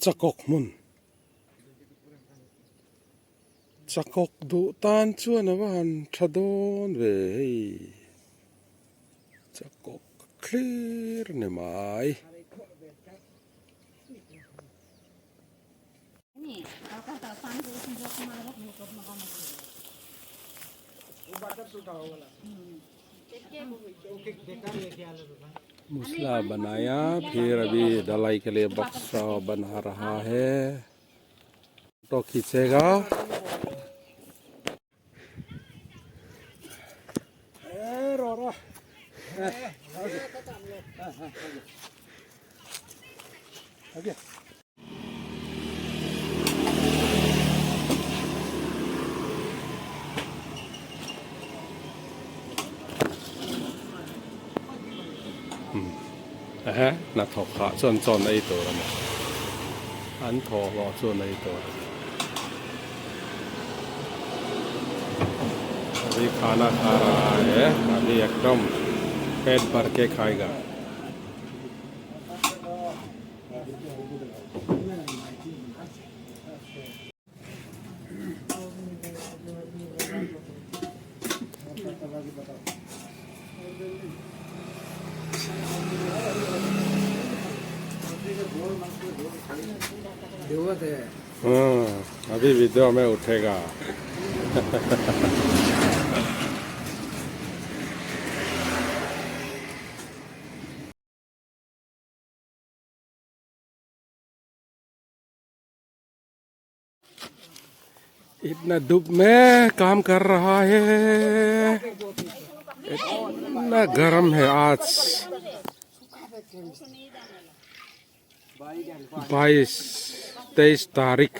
Chakawk hmun. Chakawk duh tan chuan a va han tha dawn ve hei. Chakawk thlir ni mai. Musla banaya phir abhi dhalai ke liye baksa bana raha hai photo khichega. Hnathawk hah chuan chawn ei tur a ni. An thawh hlawh chuan ei tur a ni. Abhi khana kha raha hai abhi ekdam pet bhar ke khayega. अभी video में उठेगा। इतना धूप में काम कर रहा है, इतना गर्म है आज। 22-23 तारीख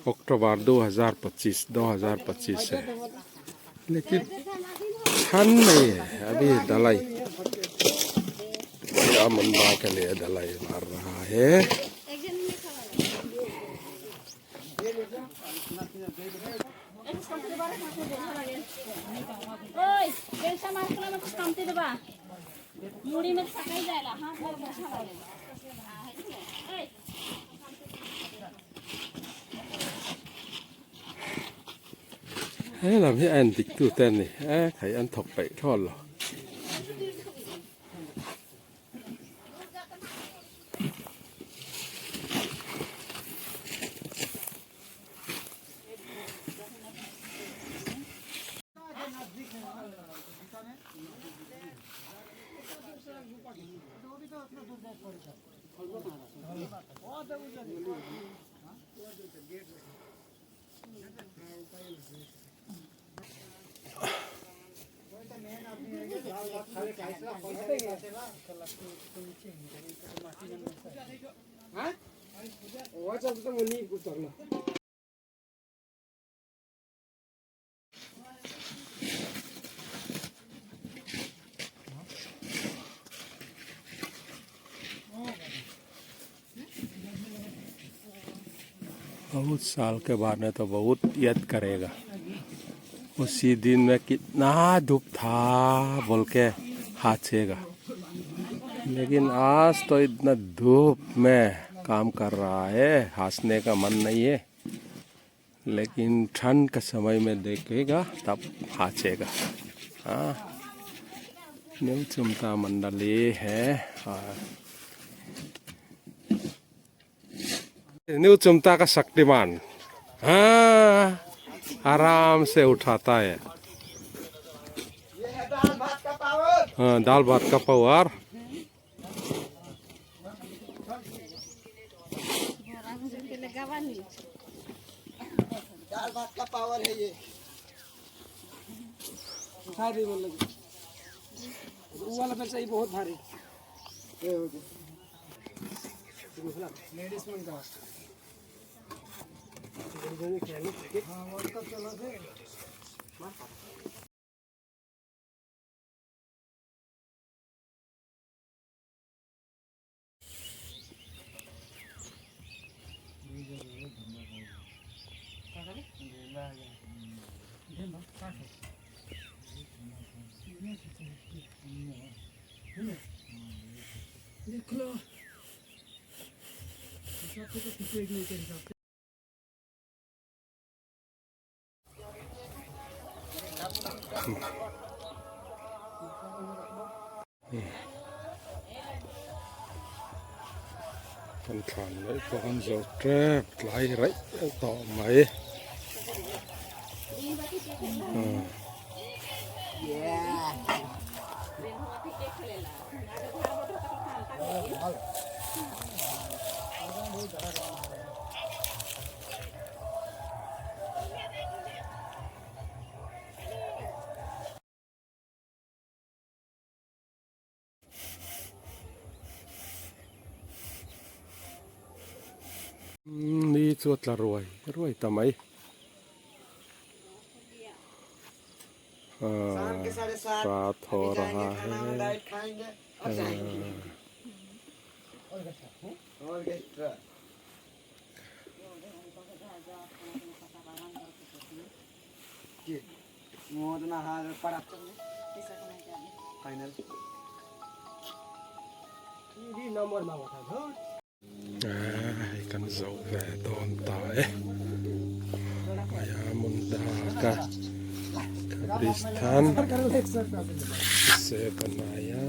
अक्टूबर 2025 है, लेकिन ठंड नहीं है अभी। दलाई मुंडा के लिए दलाई मार रहा है। He lam hi a en dik tu te a ni e khai an thawk peih thlawt lo. बहुत साल के बाद में तो बहुत याद करेगा उसी दिन में कितना धूप था बोल के हाथेगा, लेकिन आज तो इतना धूप में काम कर रहा है, हंसने का मन नहीं है, लेकिन ठंड का समय में देखेगा तब हंसेगा। हाँ, न्यू चुमता मंडली है और न्यू चुमता का शक्तिमान, हाँ आराम से उठाता है। हाँ, दाल भात का पावर। दाल भात का पावर है ये। भारी बोल लगे वो वाला पैसा ही बहुत भारी। ये हो गया लेडीज मन का। Kan thlan laih pawh an zo tep tlai raih tawh mai. Ni chu a tla ruai ruai ta mai aaa thaw raha he Hei kan zoh ve dawn ta e Maya Munda ka Kabristan se banaya.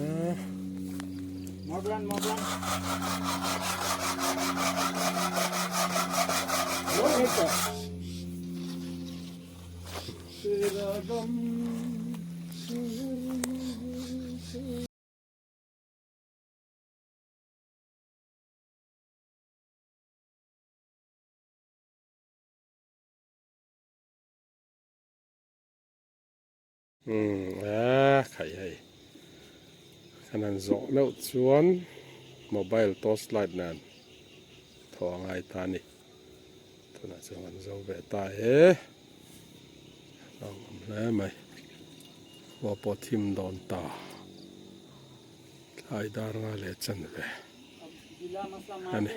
Umm a khaih hei kan han zawh meuh chuan mobile torch light nen thaw a ngai ta a ni tunah chuan kan zo ve ta e a awm hle mai khua pawh thim dawn ta thlai dar nga leh chan ve a ni.